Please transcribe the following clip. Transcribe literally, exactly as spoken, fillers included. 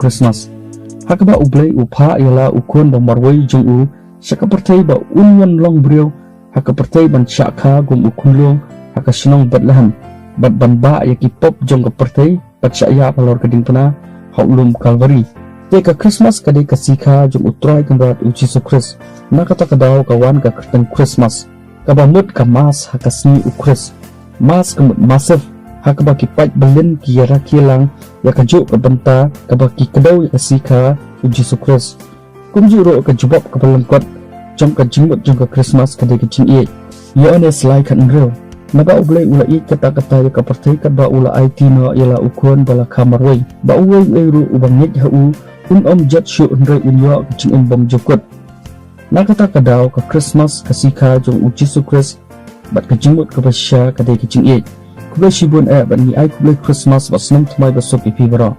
Christmas. Ha kaba U Blei u phah ïa la u khun ba marwei jong u sha ka pyrthei ba un wan long briew ha ka pyrthei ban shah kha kum u khunlung ha ka shnong Bethlehem bad ban bah ïa ki pop jong ka pyrthei bad shah ïap halor ka diengphna ha u lum Kalbari. Te ka Christmas ka dei ka sikha jong U Trai Kynrad U Jisu Khrist. Na kata ka daw ka wan ka kyrteng Christmas, kaba mut ka Mass ha ka sngi U Khrist. Mass ka mut massive, ha kaba ki paid byllien ki ïarakhe lang ïa kajuh ka bynta kaba ki kdew ïa ka sikha U Jisu Khrist. Kumjuh ruh ka jubab kaba lyngkot jong ka jingmut jong ka Christmas ka dei ka jingïeit. Ïoannis lai khathynriew. Naba U Blei u la ïeit katta katta ïa ka pyrthei katba u la aiti noh ïa la u khun ba la kha marwei, ba uwei uwei ruh uba ngeit ha u un ym jot shuh hynrei un ïoh ka jingim bymjukut. Na kata ka daw ka Christmas ka sikha jong U Jisu Khrist bad ka jingmut kaba shisha ka dei ka jingïeit. Khublei shibun eh bad ngi ai khublei Christmas bad snem thymmai basuk ïa phi baroh.